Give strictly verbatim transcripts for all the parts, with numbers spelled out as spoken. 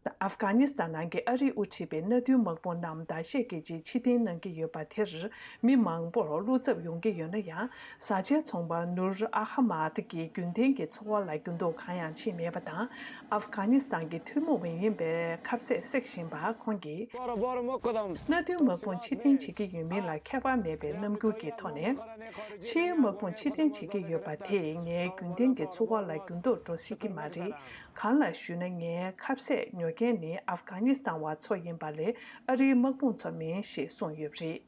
ཨབ་གྷ་ནི་སི་ཐན་ནང་གི་ཨ་རིས་དབུ་ཁྲིད་པའི་མནའ་མཐུན་དམག་དཔུང་རྣམས་ཟླ་ཤས་ཀྱི་རྗེས་ཕྱིར་འཐེན་གནང་གི་ཡོད་པ་དེར། མི་མང་པོར་བློ་འཚབ་ཡོང་གི་ཡོད་ན་ཡང་། བཟའ་བཅའི་ཚོང་པ་ནུར་ཨ་ཧ་མད་ཀྱིས་རྒྱུན་ལྡན་གྱི་འཚོ་བ་ལ་འགྱུར་ལྡོག་གང་ཡང་ཕྱིན་མེད་པ་དང་། ཨབ་གྷ་ནི་སི་ཐན་གྱི་ཐུན་མོང་མ་ཡིན་པའི་ཁ་ཟས་བསྲེགས་བཞིན་པ་ཁོང་གིས། མནའ་མཐུན་དམག་དཔུང་ཕྱིར་འཐེན་བྱེད་ཀྱི་ཡོད་མིན་ལ་ཁྱད་པར་མེད་པའི་རྣམ་འགྱུར་གྱི་ཐོག་ནས། ཕྱིའི་དམག་དཔུང་ཕྱིར་འཐེན་བྱེད་ཀྱི་ཡོད་པ་དེས་ངའི་རྒྱུན་ལྡན་གྱི་འཚོ་བ་ལ་འགྱུར་ལྡོག་འགྲོ་སྲིད་ཀྱི་མ་རེད། གང་ལགས་ཞུས་ན། ངའི་ཁ་ཟས་ཉོ་མཁན་ནི་ཨབ་གྷ་ནི་སི་ཐན་བ་ཚོ་ཡིན་པ་ལས་ཨ་རིའི་དམག་དཔུང་ཚོ་མིན་ཞེས་གསུངས་ཡོད་པ་རེད།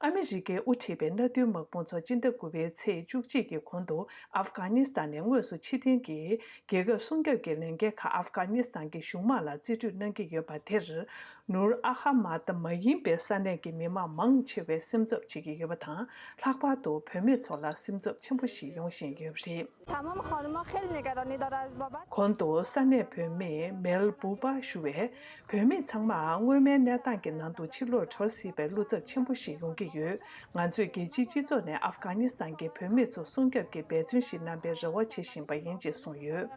ཨ་མི་རི་ཀས་དབུ་ཁྲིད་པའི་མནའ་མཐུན་དམག་དཔུང་ཚོ་སྤྱི་ཟླ་དགུ་པའི་ཚེས་བཅུ་གཅིག་གི་གོང་དུ་ཨབ་གྷ་ནི་སི་ཐན་ནས་དངོས་སུ་ཕྱིར་འཐེན་གྱིས། རྒྱལ་ཁབ་སྲུང་སྐྱོབ་ཀྱི་ལས་འགན་ཁག་ཨབ་གྷ་ནི་སི་ཐན་གྱི་གཞུང་དམག་ལ་རྩིས་སྤྲོད་གནང་གི་ཡོད་པ་དེར། ནུར་ཨ་ཧ་མད་མ་ཡིན་པའི་ས་གནས་ཀྱི་མི་མང་མང་ཆེ་བས་སེམས་འཚབ་བྱེད་ཀྱི་ཡོད་པ་དང་། ལྷག་པར་དུ་བུད་མེད་ཚོ་ལ་སེམས་འཚབ་ཆེན་པོ་ཞིག་ཡོང་བཞིན་ཡོད་པ་རེད། تمام خانم‌ها خیلی نگرانی داره از بابت. གོང་དུ་ས་གནས་བུད་མེད་མེལ་བུ་པ་ཞུ་བས། བུད་མེད་ཚང་མ་སྔོན་མའི་གནས་སྟངས་ཀྱི་ནང་དུ་ཕྱིར་ལོག་འགྲོ་སྲིད་པའི་བློ་འཚབ་ཆེན་པོ་ཞིག་ཡོང་གི་ཡོད། ང་ཚོས་རྒྱལ་སྤྱིའི་སྤྱི་ཚོགས་ནས་ཨབ་གྷ་ནི་སི་ཐན་གྱི་བུད་མེད་ཚོ་སྲུང་སྐྱོབ་ཀྱི་འབད་བརྩོན་ཞིག་གནང་པའི་རེ་བ་བྱེད་བཞིན་པ་ཡིན་ཅེས་གསུངས་ཡོད།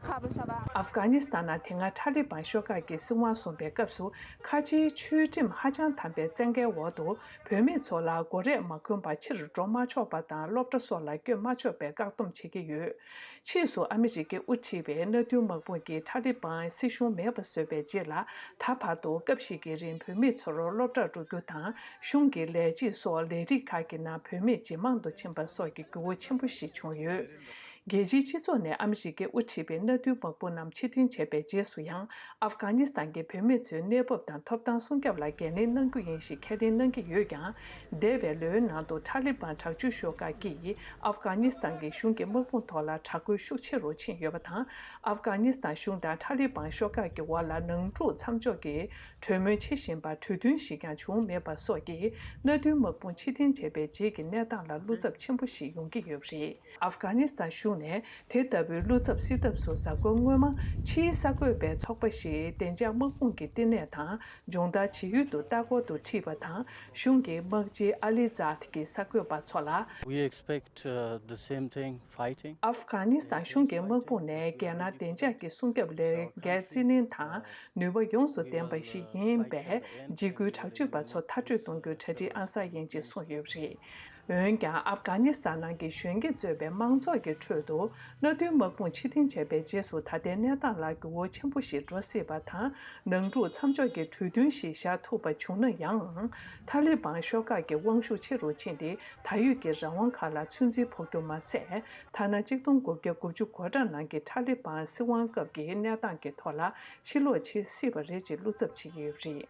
ཨབ་གྷ་ནི་སི་ཐན་ནང་དེ་སྔ་ཐ་ལི་བན་ཤོག་ཁག་གིས་སྲིད་དབང་བཟུང་པའི་སྐབས་སུ། ཁ་ཆེའི་ཆོས་ཁྲིམས་ཧ་ཅང་དམ་པའི་བཙན་རྒོལ་འོག་ཏུ། བུད་མེད་ཚོ་ལ་སྒོ་རས་མ་གོན་པར་ཕྱིར་འགྲོ་མ་ཆོག་པ་དང་། སློབ་གྲྭ་སོགས་ལ་བསྐྱོད་མ་ཆོག་པའི་བཀག་སྡོམ་བྱེད་ཀྱི་ཡོད། ཕྱིས་སུ་ཨ་མི་རི་ཀས་དབུ་ཁྲིད་པའི་མནའ་མཐུན་དམག་དཔུང་གིས་ཐ་ལི་བན་སྲིད་གཞུང་མེད་པ་བཟོས་པའི་རྗེས་ལ། ད་བར་དུ་སྐབས་ཤིག་གི་རིང་བུད་མེད་ཚོར་སློབ་གྲྭར་འགྲོ་རྒྱུ་དང་། གཞུང་གི་ལས་བྱེད་སོགས་ལས་རིགས་ཁག་གི་ནང་བུད་མེད་ཇེ་མང་དུ་ཕྱིན་པ་སོགས་ཀྱི་འགྱུར་བ་ཆེན་པོ་ཞིག་བྱུང་ཡོད། རྒྱལ་སྤྱིའི་སྤྱི་ཚོགས་ནས་ཨ་མི་རི་ཀས་དབུ་ཁྲིད་པའི་མནའ་མཐུན་དམག་དཔུང་རྣམས་ཕྱིར་འཐེན་བྱས་པའི་རྗེས་སུ་ཡང་། ཨབ་གྷ་ནི་སི་ཐན་གྱི་བུད་མེད་ཚོའི་གནས་བབ་དང་ཐོབ་ཐང་སྲུང་སྐྱོབ་ལ་འགན་ལེན་གནང་རྒྱུ་ཡིན་ཞེས་ཁས་ལེན་གནང་གི་ཡོད་ཀྱང་། འདས་པའི་ལོའི་ནང་དུ་ཐ་ལི་བན་དྲག་སྤྱོད་ཤོག་ཁག་གིས་ཨབ་གྷ་ནི་སི་ཐན་གྱི་གཞུང་གི་དམག་དཔུང་ཐོག་ལ་དྲག་རྒོལ་ཤུགས་ཆེ་རུ་ཕྱིན་ཡོད་པ་དང་། ཨབ་གྷ་ནི་སི་ཐན་གཞུང་དང་ཐ་ལི་བན་ཤོག་ཁག་གི་བར་ལ་ནང་འཁྲུག་མཚམས་འཇོག་གི་གྲོས་མོལ་བྱེད་བཞིན་པར་གྲོས་མཐུན་ཞིག་ཀྱང་བྱུང་མེད་པ་སོགས་ཀྱིས། མནའ་མཐུན་དམག་དཔུང་ཕྱིར་འཐེན་བྱས་པའི་རྗེས་ཀྱི་གནས་སྟངས་ལ་བློ་འཚབ་ཆེན་པོ་ཞིག་ཡོང་གི་ཡོད་པ་རེད། ཨབ་གྷ་ནི་སི་ཐན་གཞུང་ནས་དེ་ལྟ་བུའི་བློ་འཚབ་སེལ་ཐབས་སུ། གཟའ་འཁོར་སྔོན་མ་ཕྱིའི་གསར་འགོད་པའི་ཚོགས་པ་ཞིག་བདེ་འཇགས་དམག་དཔུང་གི་བསྟི་གནས་དང་སྦྱོང་བརྡར་བྱེད་ཡུལ་དུ་ལྟ་སྐོར་དུ་ཁྲིད་པ་དང་། གཞུང་གི་དམག་སྤྱི་ཨ་ལི་ཛཱད་ཀྱིས་གསར་འགོད་པ་ཚོ་ལ། We expect, uh, the same thing, fighting. ཨབ་གྷ་ནི་སི་ཐན་གཞུང་གི་དམག་དཔུང་ནས་རྒྱལ་ནང་བདེ་འཇགས་ཀྱི་སྲུང་སྐྱོབ་ལས་འགན་རྩིས་ལེན་དང་ནུས་པ་ཡོངས་སུ་ལྡན་པ་ཞིག་ཡིན་པས། འཇིགས་སྐུལ་དྲག་སྤྱོད་པ་ཚོ་མཐར་སྐྲོད་གཏོང་རྒྱུའི་གྲ་སྒྲིག་ཨང་གསར་ཡིན་ཅེས་གསུངས་ཡོད་པ་རེད། འོན་ཀྱང་། ཨབ་གྷ་ནི་སི་ཐན་ནང་གི་གཞོན་སྐྱེས་གཙོས་པའི་མང་ཚོགས་ཀྱི་ཁྲོད་དུ། མནའ་མཐུན་དམག་དཔུང་ཕྱིར་འཐེན་བྱས་པའི་རྗེས་སུ། ད་ལྟའི་གནས་སྟངས་ལ་འགྱུར་བ་ཆེན་པོ་ཞིག་འགྲོ་སྲིད་པ་དང་། ནང་འཁྲུག་མཚམས་འཇོག་གི་གྲོས་མཐུན་ཞིག་བཞག་ཐུབ་པ་བྱུང་ན་ཡང་། ཐ་ལི་བན་ཤོག་ཁག་གི་དབང་ཤུགས་ཆེ་རུ་ཕྱིན་ཏེ། ད་ཡོད་ཀྱི་རང་དབང་ཁག་ལ་ཚོད་འཛིན་ཕོག་རྒྱུ་མ་ཟད། ཐ་ན་གཅིག་སྟོང་དགུ་བརྒྱ་དགུ་བཅུ་གོ་གྲངས་ནང་གི་ཐ་ལི་བན་སྲིད་དབང་སྐབས་ཀྱི་གནས་སྟངས་ཀྱི་ཐོག་ལ་ཕྱིར་ལོག་བྱེད་སྲིད་པ་རེད་ཅེས་བློ་འཚབ་བྱེད་ཀྱི་ཡོད་པ་རེད།